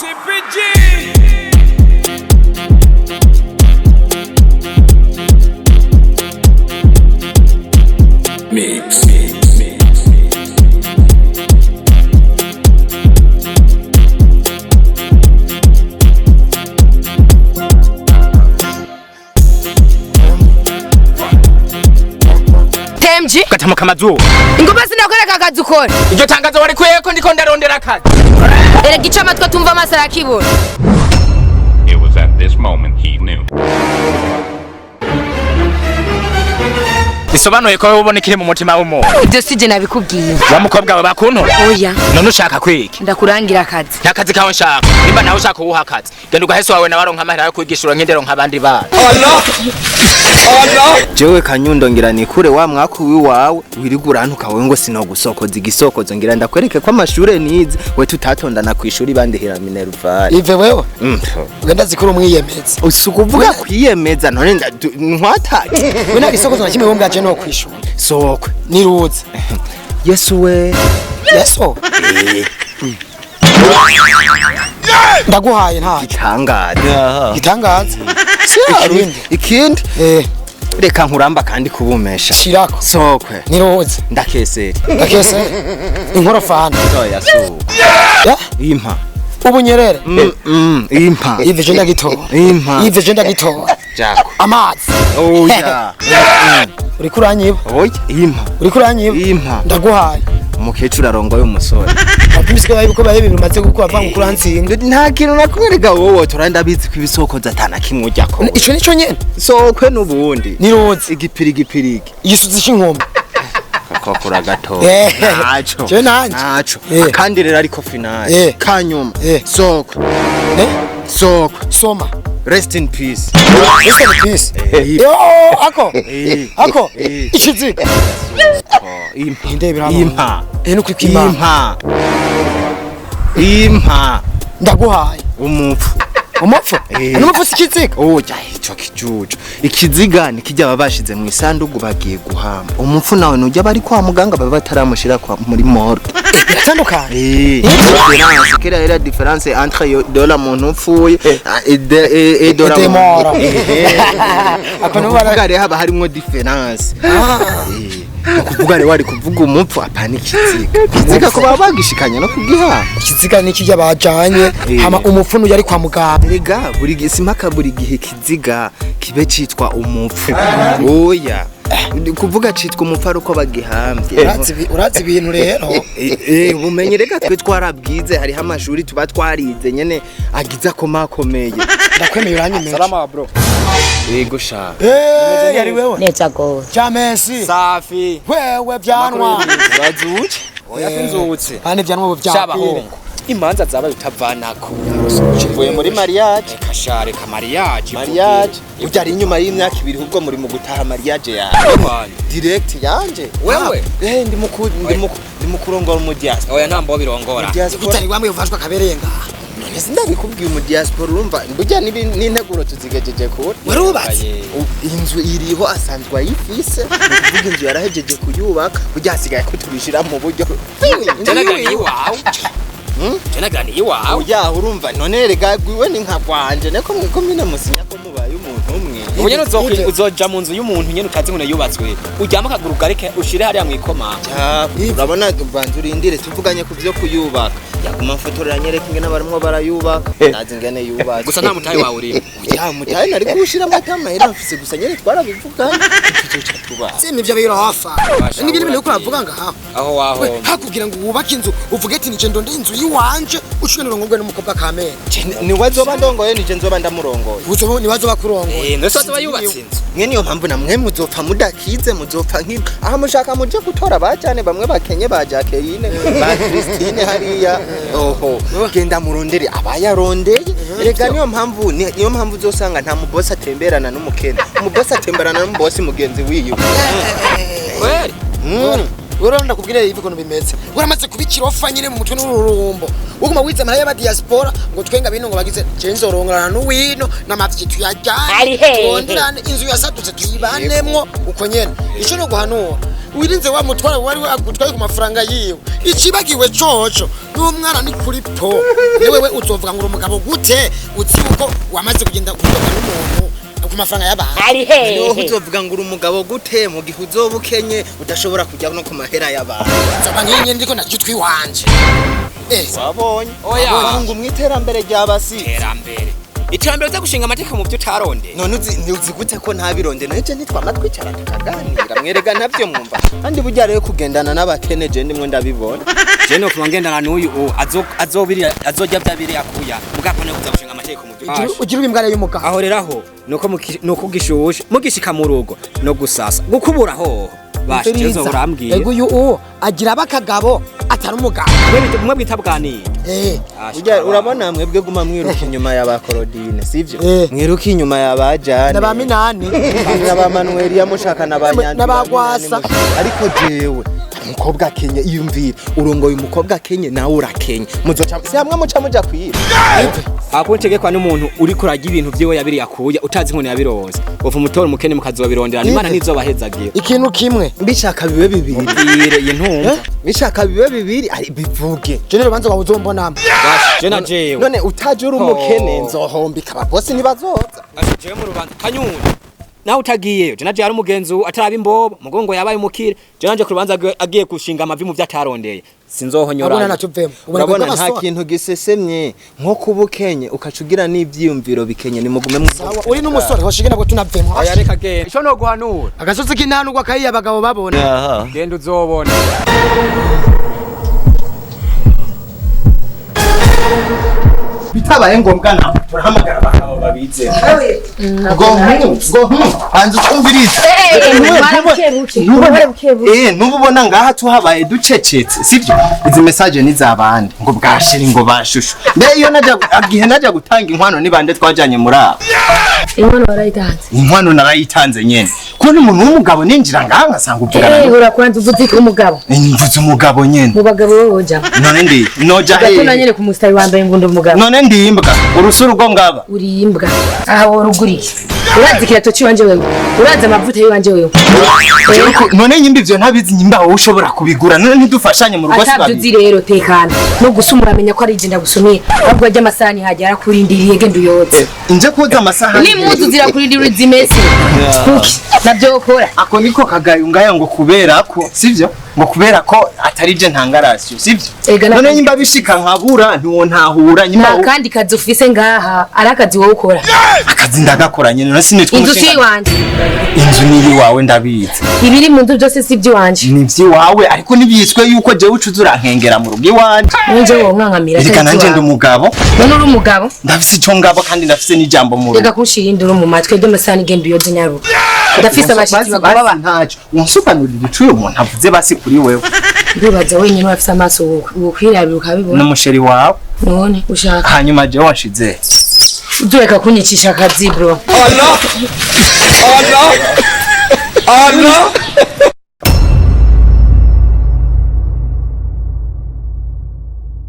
CPG. Mix. Mix. Temji. Gatamuka amazuba. Ingoma sinakwereka akazi ukora. Iryo tangazo warikuyeko, ndiko ndarondera akazi. Erega ico amatwi atumva amaso arakibona. It was at this moment he knew. Bisobanuye ko wowe ubona ikiri mu mutima w'umuntu. Ibyo sije nabikubwiye. Wa mukobwa we bakuntora. Oya. None ushaka kwiki? Ndakurangira akazi. Nta kazi kawe nshaka. Nimba nawe ushaka uwuha akazi, genda ugahese wawe nawe aronka amahera yo kwigishura nk'indero nk'abandi bana. Jewe Kanyundo, ngira nikure wa mwaka wiwawe wirigura urantuka wewe ngo sinogusokoza igisokozo. Ngira ndakwereke ko amashure nize, we tutatondana kwishuri bandihira minerval. Ive, wewe ugenda zikura umwiyemezi. Usukuvuga kwiyemeza none ntwataye. We nta gisokozo na kimwe wowe bwaje no kwishura. Sokwe. Niruze. Yesu we. Yesu ndaguhaye nta Itangaza. Gitangaza ikindi. Ikindi, reka nkuramba kandi kubumesha. Shirako. Sokwe. Niruze. Ndakeseri. Ndakese inkorofani. Oya, sokwe. Ya? Impa. Ubunyerere. Impa. Ive je ndagitora. Impa. Ive je ndagitora. Jako. Amazi. Oya. Uriko uranyiba. Oya, impa. Uriko uranyiba. Impa. Ndaguhaye. Umukecuru arongoye umusore. Atumisi ko yuko baye ibintu bimaze gukura vanga ukuransinda. Nta kintu nakwereka wowe, tora ndabizi ko ibisokozo atana kimwe ujyako. Ico nico nyene. Sokwe n'ubundi. Niruze. Igipirigipirigi. Igisuzi c'inkombe. Kakokura gato. Ntaco. Je nanje. Ntaco. Eh. Kandi rero ariko finale kanyuma, sokwe. Ne? Sokwe. Soma. Rest in peace. Rest in peace. Yo, ako. Ako. Ikiziga. Impa. Indebera hano. Impa. Nuko ikimana. Impa, impa. Ndaguhaye. Umupfu. Umupfu. N'umupfu si ikiziga. Oya, ico kijuju, ikiziga ni kijya baba bashize mu isandugu bagiye guhamba. Umupfu nawe nujya bari kwa muganga, baba bataramushira kwa muri morgue. Biratandukanye. Différence, quelle est la différence entre dola muntu upfuye et dola Et mort. Ako nukuvuga rero haba harimwo différence. Ni ukuvuga rero wari kuvuga umupfu, apana ikiziga. Ikiziga ko baba bagishikanye no kugihamba. Ikiziga ni kijya bajanye. Hama umupfu n'ujya ari kwa muganga. Erega buri gihe simpaka buri gihe ikiziga kibe citwa umupfu. Oya, ni kuvuga citwa umupfu ari uko bagihambye. Urazi ibintu rero. Ubumenyi reka twe twarabwize, hariho amashuri tuba twarize nyene agize akomakomeye. Ndakwemeye, uranyemeje. Salama bro. Yego sha. Yari wewe. Neza gose. Jamesi. Safi. Wewe vyanwa. Urazutse? Oya, sinzutse. Kandi vyanwa ubu vyakwire. Shabahungu. Imanza zabaye utavanako. Uvuye muri mariage? Reka sha, reka mariage. Mariage ujya ari inyuma y'imyaka 2, ubwo muri mu gutaha mariage yawe direct yanje. Wewe? Ndi mu kurongora mu diaspora. Oya, ntambo birongora. Diaspora. Utari wamwe uvashwa kabereye ngaha. None sindabikubwiye, mu diaspora urumva burya n'integuro tuzigejeje kure. Warubatse. Inzu iriho, asanzwe ayifise, ni ukuvuga inzu yarahejeje kuyubaka, burya hasigaye ko tubishira mu buryo. Jenaganiye iwawe. Jenaganiye iwawe. Oya, urumva none rega gwiwe ni nka gwanje, niko mwikomine musinya ko mubaye umuntu umwe. Ubu nyene uzoja mu nzu y'umuntu nyene utazi ngo yubatswe. Uryama akaguru gareke ushire hariya mwikoma. Ja, urabona ubanza urindire tuvuganye ku byo kuyubaka, yaguma mfotorera anyereka ingene barimwo barayubaka, ndazi ingene yubatse. Gusa nta mutahe wawe urimo. Oya, mutahe nari kuwushiramo atamahera mfise, gusa nyene twarabivuganye tuzoca tubaha. Sima ivyo birofa. Basha, Ni ibintu uragiye. uko uravuga ngaha. Aho waho. We, hakubwira ngo wubake inzu uvuge ati nije ndonde inzu yiwanje ushwe ngwe n'umukobwa kamere. Niwe azoba ndongoye, nije nzoba ndamurongoye. Uzo nibazo bakurongoye. Nose azoba yubatse inzu. Mwe niyo mpamvu namwe muzopfa mudakize, muzopfa nk'ibyo aha mushaka muje gutora bajane bamwe bakenye ba Jacqueline, ba Christine hariya. Oho, genda murondere abayarondeye. Rega niyo mpamvu uzosanga nta mubosi atemberana n'umukene, umubosi atemberana n'umubosi mugenzi wiwe. Kweli? Wewe ndakubwira ivi ukuntu bimeze. Uramaze kuba ikirofa nyine mu mutwe n'ururumbo. Uguma wize amahera y'aba diaspora ngo twenga bino ngo bagize je nzorongorana n'uwino n'amavyi tuyajyane. Ari hehe? Turonderane inzu yasadutse tuyibanemwo uko nyene. Ico no guhanura. Wirinze wa mutware wari agutwaye ku mafaranga yiwe. Icibagiwe coco n'umwana ni kuri po. Ni wewe uzovuga ngo uri umugabo gute uzi uko wamaze kugenda kudoka n'umuntu ku mafaranga y'abantu. Ari Niho hehe? uzovuga ngo uri umugabo gute mu gihe uzoba ukenye udashobora kujya no ku mahera y'abantu. Nzoba nk'iyi ndiko naryo utwiwanje. Wabonye? Oya. Ngo mu iterambere ry'abasi. Iterambere, iterambere uza gushinga amategeko mu byo utarondeye. None uzi gute ko ntabironde? None je ntitwama twicara tukaganira, mwerega ntabyo mwumva. Kandi burya rero kugendana n'abakene je ndimwe ndabibona. Je no kuba ngendana n'uyu azobirira, azojya vyabiri akuya mugapana kuza gushinga amategeko mu byo. Ugira imbwa y'umugabo. Aho rero aho nuko nuko gishushe mugishika mu rugo no gusasa gukubura hoho bashe jezo urambwiye. Ego uyu uwo agira abakagabo atari umugabo. Mwe bwita bwaniye. Burya urabona mwebwe guma mwiruka inyuma ya ba Korodine, sivyo? Mwiruka inyuma ya ba Jane Na ba Minani. Na ba Manuel yamushaka na ba Nyandwi Na ba Gwasa. Ariko jewe umukobwa akenye, iyumvire urongoye umukobwa akenye nawe urakenye, muzoca si hamwe muca muja kwiba. Akuntegekwa n'umuntu uri kurarya ibintu vyiwe yabiri akuya utazi inkoni yabironse, uva umutora umukene mukazobirondera, Imana ntizobahezagira. Ikintu kimwe. Bishaka bibe bibiri. Bwire iyi ntumva. Bishaka bibe bibiri ari bivuge. Je n'urubanza wawe uzombonamo. Bashe je na jewe. None utaje uri umukene nzohombika ababosi ntibazoza. Bashe jewe mu rubanza kanyunya nawe utagiyeyo, je naje hari umugenzi ubu ataraba imbobo mugongo yabaye umukire, je nanje ku rubanza agiye gushinga amavi mu vyo atarondeye sinzohonyora. Abona nacyo uvemo. Urabona nta kintu gisesemye nko kuba ukenye ukaca ugira n'ivyiyumviro bikenye, nimugume mu Uri n'umusore hoshige nabwo tunavemo. Oya reka genda, ico no guhanura. Agasozi k'intanugwa kayiye abagabo babona. Genda uzobona. Bitabaye ngombwa nawe turahamagara abagabo babize ngo hanze utwumvirize. Nubu ubona ngaha tuhabaye ducecetse, sivyo? Izi message ni zabande ngo bwashiri ngo bashushu mbe iyo najya gihe najya gutanga inkwano ni bande twajanye muri abo? Inkono warayitanze? Inkwano narayitanze nyene, ko ni umuntu w'umugabo ninjira ngaha ngasanga uvugana Ura kwanza uvuze ko umugabo. Mvuze umugabo nyene. Mu bagabo wowe woja. None ndi noja Gatuna hehe? nyene ku musitari wa mbere ngo ndi umugabo. None ndi imbwa urusuru rwo ngaba? Uri imbwa. Aha woruguriye. Urazi ikirato ciwanje wewe? Urazi amavuta yiwanje wewe? None nyimba ivyo ntabizi, nyimba wowe ushobora kubigura, none ntidufashanye mu rugo si Atabyo babiri? uzi rero tekana. No gusumura amenya ko ari je ndagusumiye. Ahubwo ajya amasahani hajya arakurindiriye, genda uyotse. Nje koza amasahani? N'impuzu zirakurindira uzimese. Kuki? Navyo ukora. Ako niko kagayo ngaya ngo kubera ko sivyo, ngo kubera ko atari je ntangarasiyo, sivyo? Ega None nyimba bishika nkabura ntiwontahura nyimba Nta kandi kazi ufise ngaha, ari akazi wowe ukora. Akazi ndagakora nyene, none sinitwa Inzu si umushinga. iwanje. Inzu ni iwawe ndabizi. Ibiri mu nzu byose si iby'iwanje. Ni ivy'iwawe ariko ntibyiswe yuko jewe ucuza urankengera mu rugo iwanje. Ninje wowe mwankamira. Erega nanje ndi umugabo. None uri umugabo? Ndafise ico ngabo kandi ndafise n'ijambo mu rugo. Reka kunshira induru mu matwi ry'amasahani, genda uyoze nyaruka. Ndafise abashitsi bagomba Basi ntaco unsobanurira ico uyu muntu avuze basi kuri wewe. Ndibaza wenyine urafise amaso wokwirabira ukabibona. N'umusheri wawe. None ushaka Hanyuma jewe wanshize uzureka kunyicisha akazi bro. Allah Allah Allah.